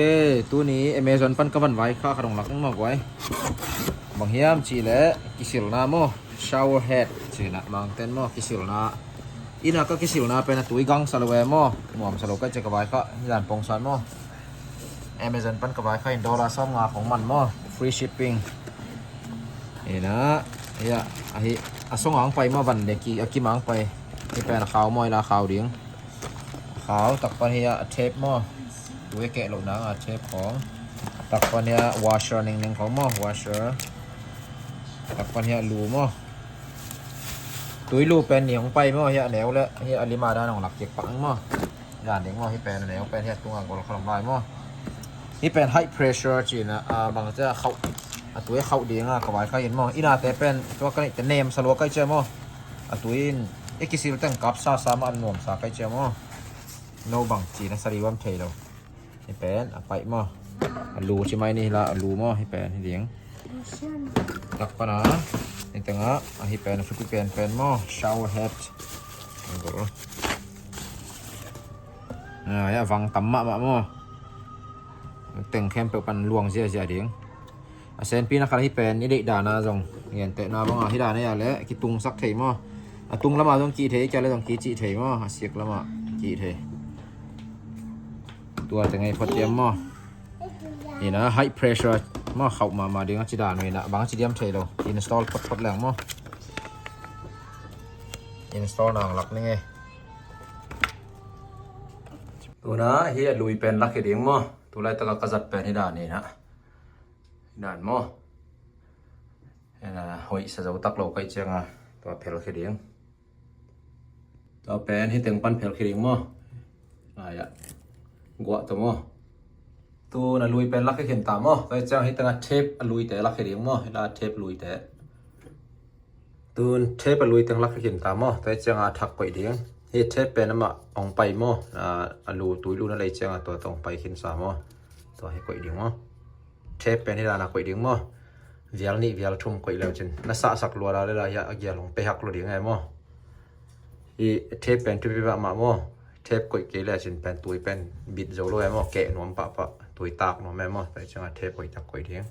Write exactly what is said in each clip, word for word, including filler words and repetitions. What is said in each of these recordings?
Okay, tuni Amazon pan ka van vai kha khat hong lak ning maw guai. Bang hiam cih leh kisilna maw, shower head cih na Mangten maw, kisilna. Ina ka kisilna pen a tui gang sa lo e maw. Nuam sa lo ka ci a ka vai kha hi dan pongsan maw. Amazon pan ka vai kha in dollar sawm nga khong man maw. Free shipping. Ina, ya, ahi, a song ang pai maw van le ki, a kim ang pai. Hi pen a khau maw, ila khau ding. Khau, tak pan hi a tape maw. Tui a keh loh nang a tape khong. Tak pan hi a washer ningning khong maw, washer. Tak pan hi a lu maw. Tui lu pen ni hong pai maw, hi a neu le, hi a lima dan hong lak kik pak maw. Hi dan ding maw, hi pen a neu pen hi a tunga gol kha lam lai maw. Hi pen high pressure cih na, a, bang ci a khauh, a tui a khauh ding a ka vai kha in maw. Ina te pen, tua ka neih te nem sa lua kai ci a maw. A tui in, i kisil teng kap sa sa maw, an nuam sa kai ci a maw. No bang ci na sa ri uam thei lo. Hi pen, a paih maw. A lu ci mai ni hi la, a lu maw, hi pen, hi ding. Tak pana, hi tengah, a hi pen, a futi pen pen maw, shower head. Ang gol. A, ya, vang tam mahmah maw. Teng khempeuh pan luang ziahziah ding. A senpi na khat hi pen, i deih dana zong, ngentehna banga, hi dana ya le, kitungsak thei maw. A tung lama zong kih thei, kia le zong kicih thei maw, a sik lama kih thei. Tua teng ei phot diam maw. Ina high pressure maw, khauh mahmah ding a ci dan uh ina, bang a ci diam thei lo. Install photphot leng maw. Install nang lak ning e. Tuna hi a lui pen lak hi ding maw. Tulai taka ka zat pen hi dan ina. Hi dan maw. Ina hoih sa zo tak lo kai cianga. Tua phel khi ding. Tua pen hi teng pan phel khi ding maw. Aya. Guah tawh maw. Tuna lui pen lak khi khin ta maw. Tua ciang hi tenga tape a lui te lak khi ding maw. Hi la tape lui te. Tun tape a lui teng lak khi khin ta maw. Tua cianga thak koih ding. Hi tape pen ama ong pai maw. A, a lu tui lu na lei cianga tua tong pai khin sa maw. Tua hi koih ding maw. Tape pen hi dana koih ding maw. Vial nih vial thum koih leu cin. Na sahsak lua la le la hia a gial hong pe hak lo ding e maw. Hi tape pen tupi mahmah maw. Tape koih kei le cin pen tui pen bit zo lo e maw. Keh nuam pahpah. Tui tak nuam e maw. Tua cianga tape koih tak koih ding.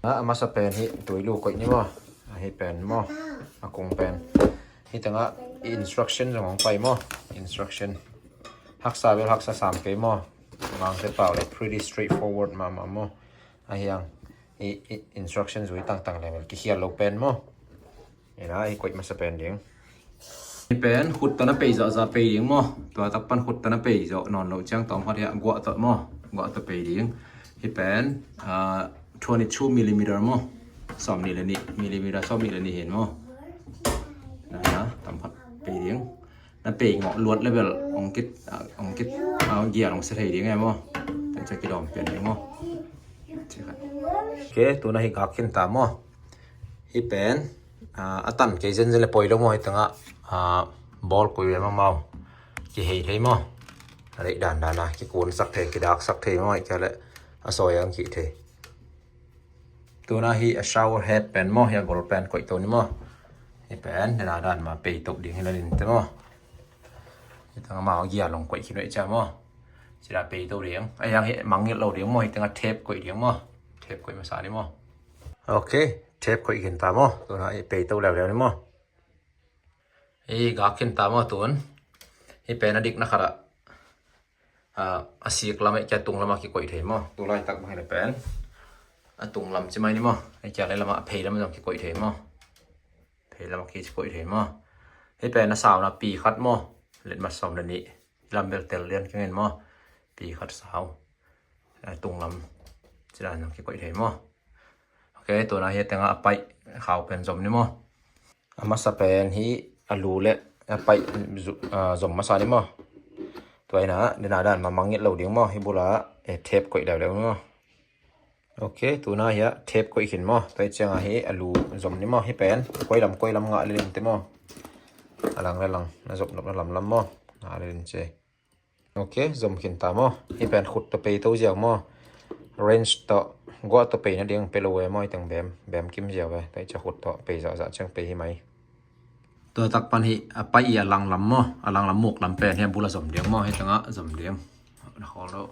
A, a masa pen hi tui lu koih ni maw. A hi pen maw. A kung pen. Hi tengah instruction zong hong pai maw. Instruction. Haksa bel haksa sam kei maw. Mangte pau le pretty straightforward mahmah maw. A hiang i, i instruction zui tangtang le bel kikhial lo pen maw. Ina i koih masa pen ding. Hi pen khut tana pei zawhzah pei ding maw. Tua tak pan khut tana pei zawh nawn lo ciang tawm khat hiah guah tawh maw. Guah tawh pei ding. Hi pen, ah, twenty-two millimeter maw. Sawm nih le nih millimeter, sawm nih le nih hin maw. Na, na, tam khat pei ding. Na pei ngawh luat level ong kit, ah, ong kit, ah, gial ong se thei ding e maw. Tua ciah kidawm pian ding maw. Ciah khat. Ok, tuna hi gak khin ta maw. Hi pen, ah, a tan kei zenzen le poi lo maw, hi tengah, ah, bawl kui ve maw maw. Kihei thei maw. A deih dandan a, kikunsak thei, kidaksak thei maw, hi kia le a sawi ang kih thei. Tuna hi a shower head pen maw, hi a gol pen koih to ni maw. Hi pen, dena dan ma pei to ding hi la din te maw. Hi tengah ma gial long koih khin ve cia maw. Cila pei to ding. A hiang hi mangngilh lo ding maw, hi tengah tape koih ding maw. Tape koih masa ni maw. Ok, tape koih khin ta maw. Tuna hi pei to leuleu ni maw. Hi gak khin ta maw tun. Hi pen a dikna khat ah. Ah, a sik lam eh kia tung lama kikoih thei maw. Tulai tak bang hi le pen. A tung lam ci mai ni maw. Hi kia le lama a phei lama zong kikoih thei maw. Phei lama kikoih thei maw. Hi pen a sauna pi khat maw. Let mat sawm le nih. Lam bel tel lian kingen maw. Pi khat sau. A tung lam. Ci dan zong kikoih thei maw. Ok, tuna hi a tengah a paih khau pen zom ni maw. A masa pen hi a lu le a paih zu-, a, zom masa ni maw. Tua ina, dena dan ma mangngilh lo ding maw. Hi bula, e, tape koih leuleu ni maw. Ok, tuna hi a tape koih khin maw. Tua hi cianga hi a lu zom ni maw. Hi pen, koi lam, koi lam ngah le lim te maw. A lang le lang, na zop nop na lam lam maw. Ngah le lim ce. Ok, zom khin ta maw. Hi pen khut tawh pei to ziau maw. Wrench tawh guah tawh pei nading pe lo ve maw, hi teng bem, bem kim ziau ve. Tua hi cia khut tawh pei zahzah ciang pei hi mai. Tua tak pan hi a paih i a lang lam maw. A lang lam muk lam pen hi a bula zom ding maw. Hi tengah zom ding. Na khawl lo.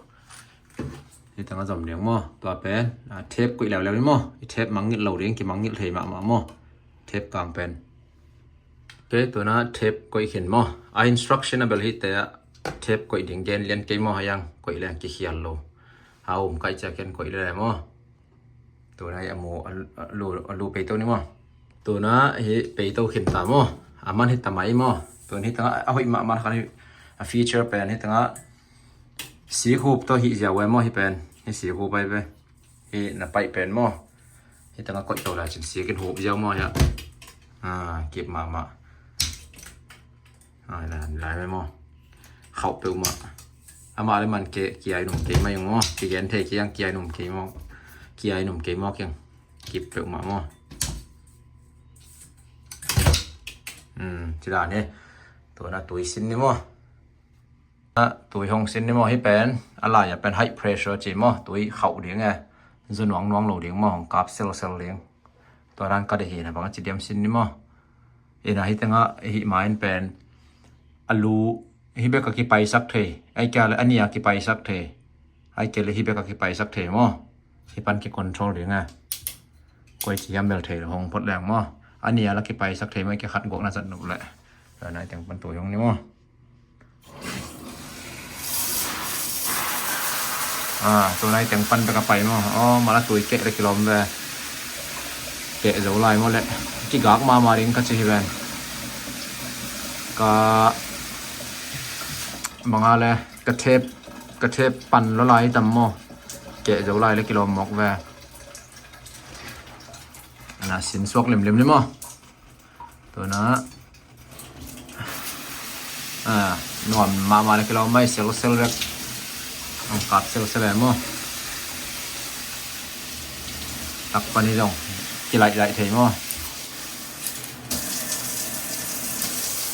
Hi tengah zom ding maw? Tua pen, ah, tape koih leuleu ni maw? I tape mangngilh lo ding, kimangngilh thei mahmah maw? Tape kang pen. Ok, tuna tape koih khin maw? A instruction a bel hi te ah tape koih ding gen lian kei maw? Hiang koih leng kikhial lo. A um kaih ciah ken koih le maw? Tuna hi a mu, a, a lu, a lu peito ni maw? Tuna hi peito khin ta maw? A man hi ta mai maw? Tuna hi tengah a hoih mahmah khan hi a feature pen hi tengah sikhup tawh hih ziau ai maw hi pen? Hi sikhup ai ve. Hi na paih pen maw? Hi tengah koih to lai cin sikin hup ziau maw hiah? Ah, kip mahmah. Ah, lai, lai mai maw? Khauh peuhmah. Amah le man ke, kia i num kei mai maw? Kigen thei kiang kia i num kei maw? Kia i num kei maw kiang? Kip peuhmah maw? Hmm, ci dan hi. Tuna tui sin ni maw? Tui hong sin ni maw? Hi pen a lai a pen high pressure ci maw? Tui khauh ding e. Zu nuang nuang lo ding maw? Hong kap selsel ding. Tua dan ka deih hi na bang a ci diam sin ni maw? Ina hi tengah hi ma in pen a lu hi bek a kipaisak thei. Ai kia le a nia kipaisak thei. Ai kia le hi bek a kipaisak thei maw? Hi pan ki control ding e. Koi ci hiam bel thei lo hong phot leng maw? A nia la kipaisak thei maw? Ai kia khat gawk na zat nuh le. Tua nai teng pan tui hong ni maw? Ah, tunai teng pan bek a pai maw? Oh, mala tui keh le kilawm ve. Keh zo lai maw le. Kigak mahmah ding ka ci hi ven. Ka banga le ka tape, ka tape pan lo lai tam maw? Keh zo lai le kilawm mawk ve. Ana sin suak limlim ni maw? Tuna, ah, nuam mahmah le kilawm mai selsel vek. Ang kap selsel e maw? Tak pan hi zong kilaih laih thei maw?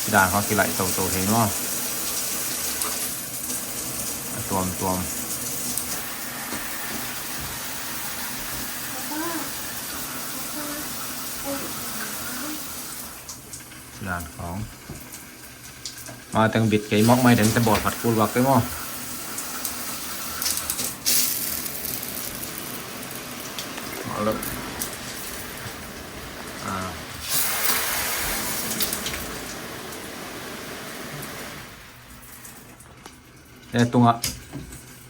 Kidan kha kilaih toto thei maw? A tuamtuam. Sidan khawng. Ma teng bit kei mawk mai den te bawl khat kul vak kei maw? Maw lo. Ah. He tungah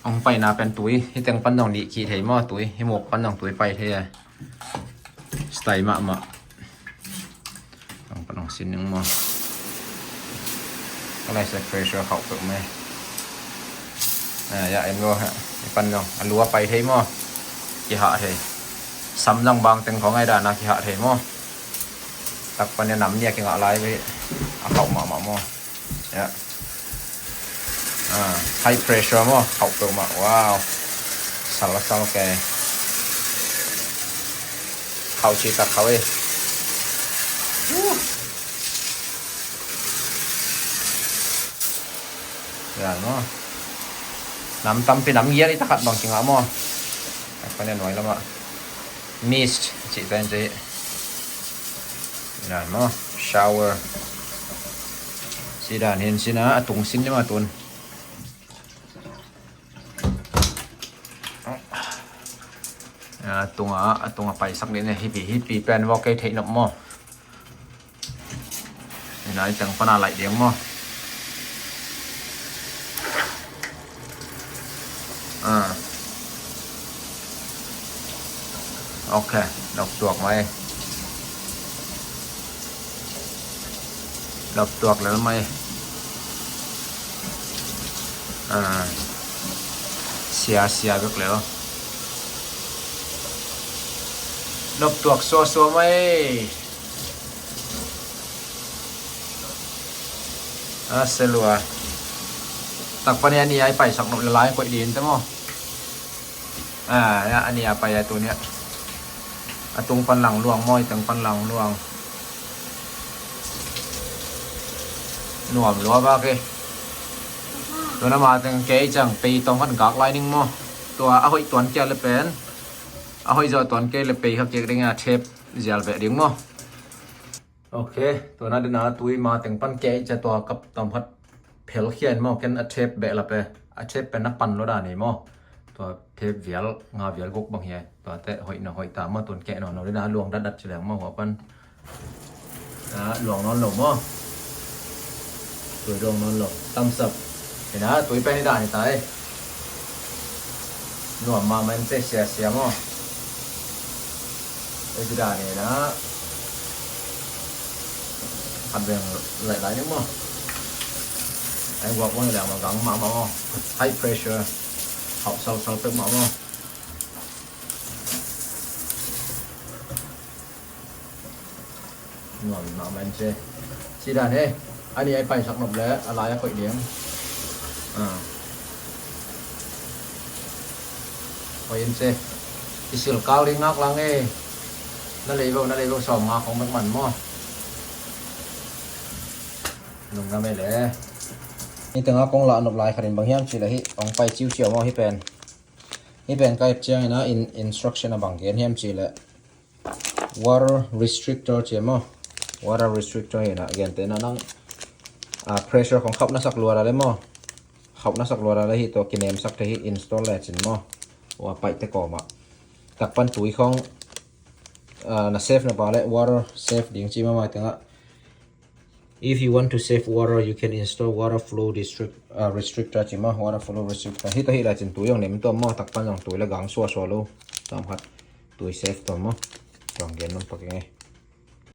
hong paina pen tui, hi teng pan zong nih kih thei maw tui, hi muk pan zong tui pai thei e. Stai mahmah. Hong pan hong sin ning maw. Ka lai sa pressure khauh peuh mai. Ah, ya en maw ha. Hi pan zong a lua pai thei maw. Kihah thei. Sam zong bang teng khawng ai dana kihah thei maw. Tak pan ya nam nia kingah lai ve. A khauh mahmah maw. Ya. Ah, high pressure maw, khauh peuhmah. Wow. Sal a sal ke. Khauh ci tak khauh e. Yan maw. Nam tampi nam giat i takhat bang kingah maw. Tak pan ya nuai lamah. Mist cih pen cih. Yan maw. Shower. Sidan hin sina a tung sin ni ma tun. A tunga, a tunga paisak dih ne hipi, hipi pen vawk kei theih nop maw. Ina i teng pana laih ding maw. Ah. Ok, lop tuak mai. Lop tuak lel mai. Ah. Sia, sia bek lel. Lop tuak suasua mai. A selua. Tak pan ya ni ai paisak nop le lai koih din te maw. A, ya, a ni a pai a tu ni a. A tung pan lang luang maw, i teng pan lang luang. Nuam lua bak e. Tuna ma teng kei cang pei tawng khat gak lai ning maw. Tua a hoih tuan kia le pen. A hoih zawh tuan kei le pei kha kek ding a thep zial beh ding maw. Ok, tuna dina tui ma teng pan kei ca tua kap tawm khat phel khian maw, ken a thep beh la pe. A thep pen na pan lo dan hi maw. Tua thep vial nga vial guk bang hi ai. Tua te hoih na hoih ta maw, tun keh nawn lo dina luang datdat ci leng maw hua pan. Na luang nawn lo maw. Tui luang nawn lo. Thumbs up. Hi na tui pen hi dan hi ta ei. Nuam mahmah in ci siasia maw. Ei ci dan hi na. Khat veng laih lai ni maw. Ai guak bang hi leng maw, gang mahmah maw. High pressure. Hauh salsal pek mah maw. Nuam na man ci. Ci dan hi. A ni ai paisak nop le a lai a koih ding. Koih in ci. I sil kal ding ngak lang e. Na lei vo, na lei vo, sawm nga khong bek man maw. Lungdam e le. Ni tengah kong lah nop lai khat in bang hiam ci le hi, ong pai ciuciau maw hi pen. Hi pen ka ep ciang ina in instruction a bang gen hiam ci le. Water restrictor ci maw. Water restrictor hi na gen te na nang a pressure kong khap na sak lua le maw. Khap na sak lua le hi to kinem sak te hi install le cin maw. Wa pai te ko ma. Tak pan tui kong na save na ba le water save ding ci maw mai tengah. If you want to save water, you can install water flow district, uh, restrictor ci maw, water flow restrictor. Hi ta hi la cin tui ong nem to maw, tak pan ong tui la gang sua sua lo. Tam khat tui save to maw. Ong gen nung paking e.